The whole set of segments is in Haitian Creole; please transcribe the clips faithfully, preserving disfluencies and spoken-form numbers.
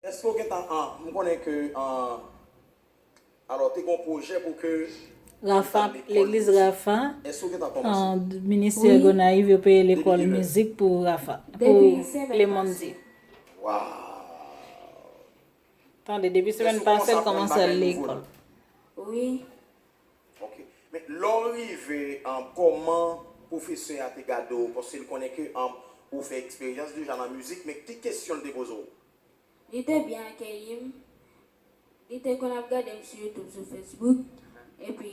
Èske w gentan, ah, m konnen ke, ah, alò, te gen yon pwojè pou ke Rafa, lekòl legliz mizik. Rafa, Èske w gentan kòmanse? an, ministè Gonayiv, yo peye lekòl mizik pou Rafa, pou Lemondi. Waw. Tande, depi semèn pase, l kòmanse al lekòl. Wi. Ok. Men lè w rive, um, kòman pwofesè a te gade w? Paske l konnen ke, um, ou fè eksperyans deja nan mizik, men ki kesyon l te poze w? Li te byen akeyi m. Li te konn ap gade m sou YouTube, sou Facebook. Epi,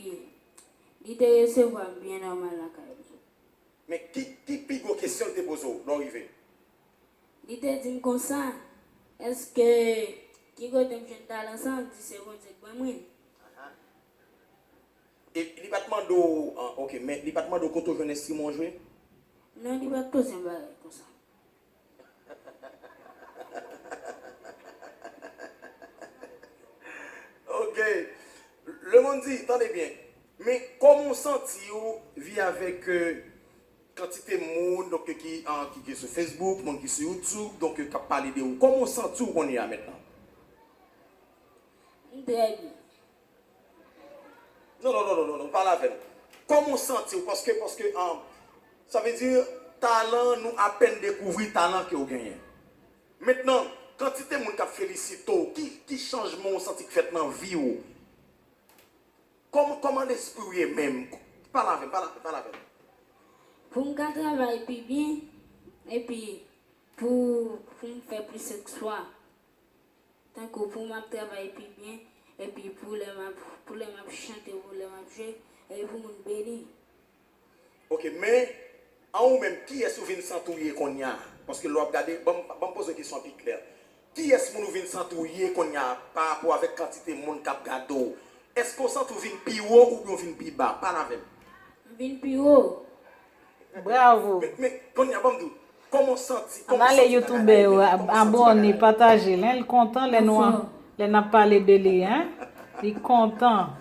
li te resevwa m byen nòmal lakay li. Men ki, ki pi gwo kesyon l te poze w lè w rive? Li te di m konsa, èske ki kote m jwenn talan sa? M di se Bondye k ban mwen. E li pa t mande w, ah, ok, men li pa t mande w kote w jwenn enstriman w jwe? Non, li pa t poze m bagay konsa. Ok. Lemondi, tande byen. Men kòman w santi w viv avèk, euh, kantite moun, donk, ki, ah, ki, ki sou Facebook, moun ki sou YouTube, donk, k ap pale de ou? Kòman w santi w kounye a mentnan? M trè byen. Non, non, non, non, non, non, pale avè m. Kòman w santi w? Paske, paske, ah, sa vle di, talan, nou apèn dekouvri talan ke w genyen. Mentnan, kantite moun k ap felisite w, ki, ki chanjman w santi k fèt nan vi w? Kòman, kòman lespri w ye menm? Pale avè m, pale avè m, pale avè m. Pou m ka travay pi byen, epi pou, pou m fè plis eksplwa. Tankou pou m ap travay pi byen, epi pou lè m ap, pou lè m ap chante, pou lè m ap jwe, epi pou moun beni. Ok, men, an ou menm, kiyès ou vin santi w ye kounye a? Paske lè w ap gade, ban m, ban m poze yon kesyon pi klè. Kiyès moun ou vin santi w ye kounye a pa rapò avèk kantite moun k ap gade w? Èske w santi w vin pi wo oubyen w vin pi ba? Pale avè m. M vin pi wo. Bravo. Men, men, kounye a, ban m di w, kòman w santi, kòman Ann w ale santi YouTube yo, ab- abòne, pataje l, hein, l kontan lè nou, lè n ap pale de li, hein. Li kontan.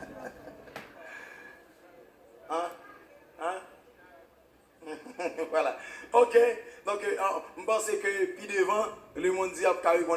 Hein? Hein? Voilà. Ok. Donk, euh, m panse ke pi devan, Lemondi ap ka reponn.